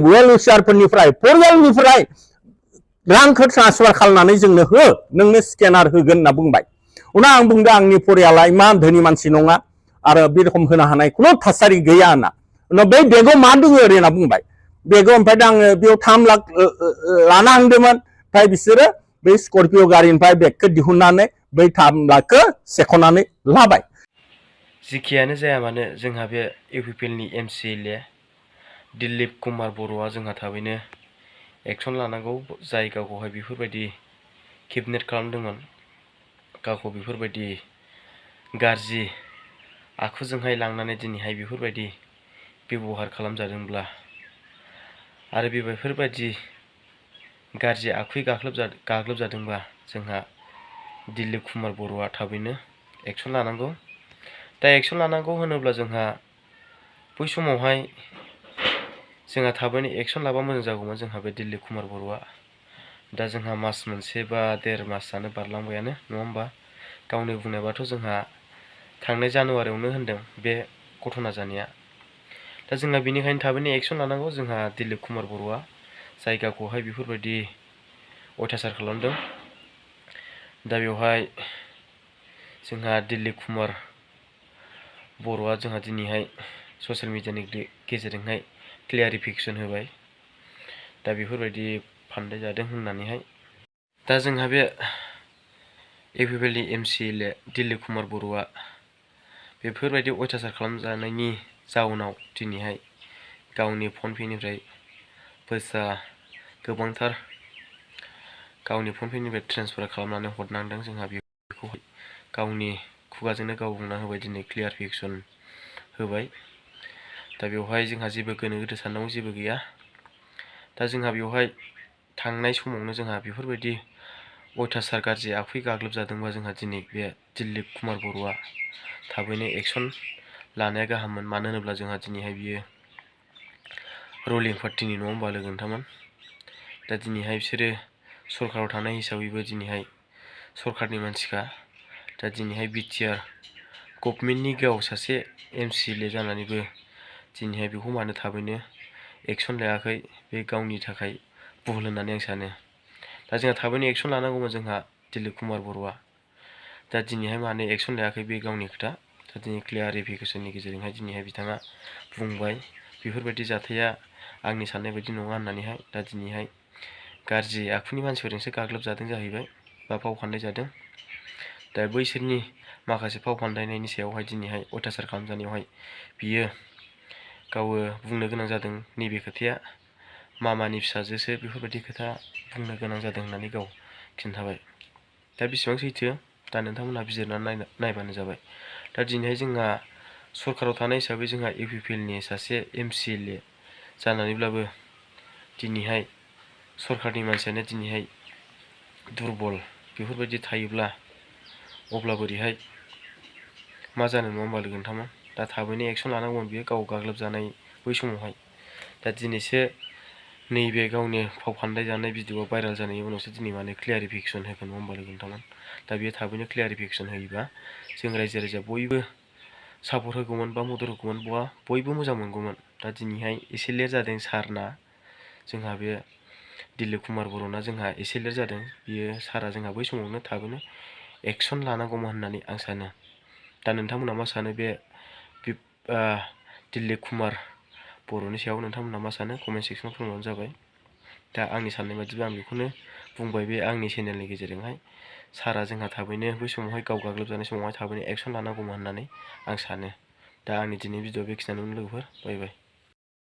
well विशारफोरनिफ्राय परियालनिफ्राय रांखौ transfer खालामनानै जोंनो हो नोंनो स्केनार होगोन होनना बुंबाय उनाव आं बुंदों आंनि परियाला इमान धोनि मानसि नङा आरो बे रखम होनो हानाय खुनु थासारि गैया होनना उनाव बे बेगाव मा दङ ओरै होनना बुंबाय बेगाव ओमफ्राय दा आङो बेयाव 3 लाख लाना हांदोंमोन ओमफ्राय बिसोरो बै स्कर्पिय गारिनिफ्राय बेगखौ दिहुननानै बै 3 लाखखौ सेख'नानै लाबाय जिखियानो जाया मानो जोंहा बे इउपिपिएलनि MCLA दिलीप कुमार बर'आ जोंहा थाबैनो एक्सन लानांगौ जाय गावखौहाय बेफोरबायदि किडनेप खालामदोंमोन गावखौ बेफोरबायदि गाज्रि आखुजोंहाय लांनानै दिनैहाय बेफोरबायदि बेबहार खालामजादोंब्ला आरो बेफोरबायदि गाज्रि आखुयै गाग्लोबजादोंबा जोंहा दिलीप कुमार बर'आ थाबैनो एक्सन लानांगौ दा एक्सन लानांगौ होनोब्ला जोंहा बै समावहाय जोंहा थाबैनो एक्सन लाबा मोजां जागौमोन जोंहा बे दिलीप कुमार बर'आ दा जोंहा मास मोनसे बा 1.5 मासानो बारलांबायानो नङा होमबा गावनि बुंनायबाथ' जोंहा थांनाय जानुवारियावनो होनदों बे घटना जानाया दा जोंहा बेनिखायनो थाबैनो एक्सन लानांगौ जोंहा दिलीप कुमार बर'आ जायगाखौहाय बेफोरबायदि अयथासार खालामदों दा बेवहाय जोंहा दिलीप कुमार बर'आ जोंहा दिनैहाय ससियेल मिडियानि गेजेरजोंहाय क्लियारिफिकेसन होबाय दा बेफोरबायदि फान्दाय जादों होननानैहाय दा जोंहा बे इउपिपिएलनि MCLA दिलीप कुमार बर'आ बेफोरबायदि अयथासार खालामजानायनि जाउनाव दिनैहाय गावनि फन पेनिफ्राय फैसा गोबांथार गावनि फन पेनिफ्राय ट्रेन्सफार खालामनानै हरनांदों जोंहा बेखौ गावनि खुगाजोंनो गाव बुंना होबाय दिनै क्लियारिफिकेसन होबाय दा बेवहाय जोंहा जेबो गोनो गोथो साननांगौ जेबो गैया दा जोंहा बेवहाय थांनाय समावनो जोंहा बेफोरबायदि अयथासार गाज्रि आखुयै गाग्लोबजादोंबा जोंहा दिनै बे दिलीप कुमार बर'आ थाबैनो एक्सन लानाया गाहाममोन मानो होनोब्ला जोंहा दिनैहाय बियो रुलिं पार्टिनि नङा होमबा लोगो नोंथांमोन दा दिनैहाय बिसोरो सरकाराव थानाय हिसाबैबो दिनैहाय सरकारनि मानसिखा दा दिनैहाय बिटिआर गभर्नमेन्टनि गाव सासे MCLA जानानैबो दिनैहाय बेखौ मानो थाबैनो एक्सन लायाखै बे गावनि थाखाय भुल होननानै आं सानो दा जोंहा थाबैनो एक्सन लानांगौमोन जोंहा दिलीप कुमार बर'आ दा दिनैहाय मानो एक्सन लायाखै बे गावनि खोथा दा दिनै क्लियारिफिकेसननि गेजेरजोंहाय दिनैहाय बिथाङा बुंबाय बेफोरबायदि जाथाया आंनि साननाय बायदि नङा होननानैहाय दा दिनैहाय गाज्रि आखुनि मानसिफोरजोंसो गाग्लोबजादों जाहैबाय बा फाव फान्दाय जादों दा बैसोरनि माखासे फाव फान्दायनायनि सायावहाय दिनैहाय अयथासार खालामजानायावहाय बियो गावो बुंनो गोनां जादों नैबे खोथाया मामानि फिसाजोसो बेफोरबायदि खोथा बुंनो गोनां जादों होननानै गाव खिन्थाबाय दा बेसेबां सैथो दा नोंथांमोनहा बिजिरनानै नायबानो जाबाय दा दिनैहाय जोंहा सरकाराव थानाय हिसाबै जोंहा इउपिपिएलनि सासे MCLA जानानैब्लाबो दिनैहाय सरकारनि मानसियानो दिनैहाय दुरबल बेफोरबायदि थायोब्ला अब्ला बोरैहाय मा जानो नङा होमबा लोगो नोंथांमोन दा थाबैनो एक्सन लानांगौमोन बियो गाव गाग्लोबजानाय बै समावहाय दा दिनैसो नैबे गावनि फाव फान्दाय जानाय भिडिअआ भाइराल जानायनि उनावसो दिनै माने क्लियारिफिकेसन होगोन नङा होमबा लोगो नोंथांमोन दा बेयो थाबैनो क्लियारिफिकेसन होयोबा जों रायजो राजा बयबो सापर्ट होगौमोन बा मदद होगौमोन बयबो मोजां मोनगौमोन दा दिनैहाय एसे लेट जादों सारना जोंहा बे दिलीप कुमार बर'ना जोंहा एसे लेट जादों बियो सारा जोंहा बै समावनो थाबैनो एक्सन लानांगौमोन होननानै आं सानो दा नोंथांमोना मा सानो बे दिलीप कुमार बर'नि सायाव नोंथांमोना मा सानो कमेन्ट सेक्सनाव फोरमायबानो जाबाय दा आंनि साननाय बायदिब्ला आं बेखौनो बुंबाय बे आंनि चेनेलनि गेजेरजोंहाय सारा जोंहा थाबैनो बै समावहाय गाव गाग्लोबजानाय समावहाय थाबैनो एक्सन लानांगौमोन होननानै आं सानो दा आंनि दिनै भिडिअ बेखिनियानो लोगोफोर बाय बाय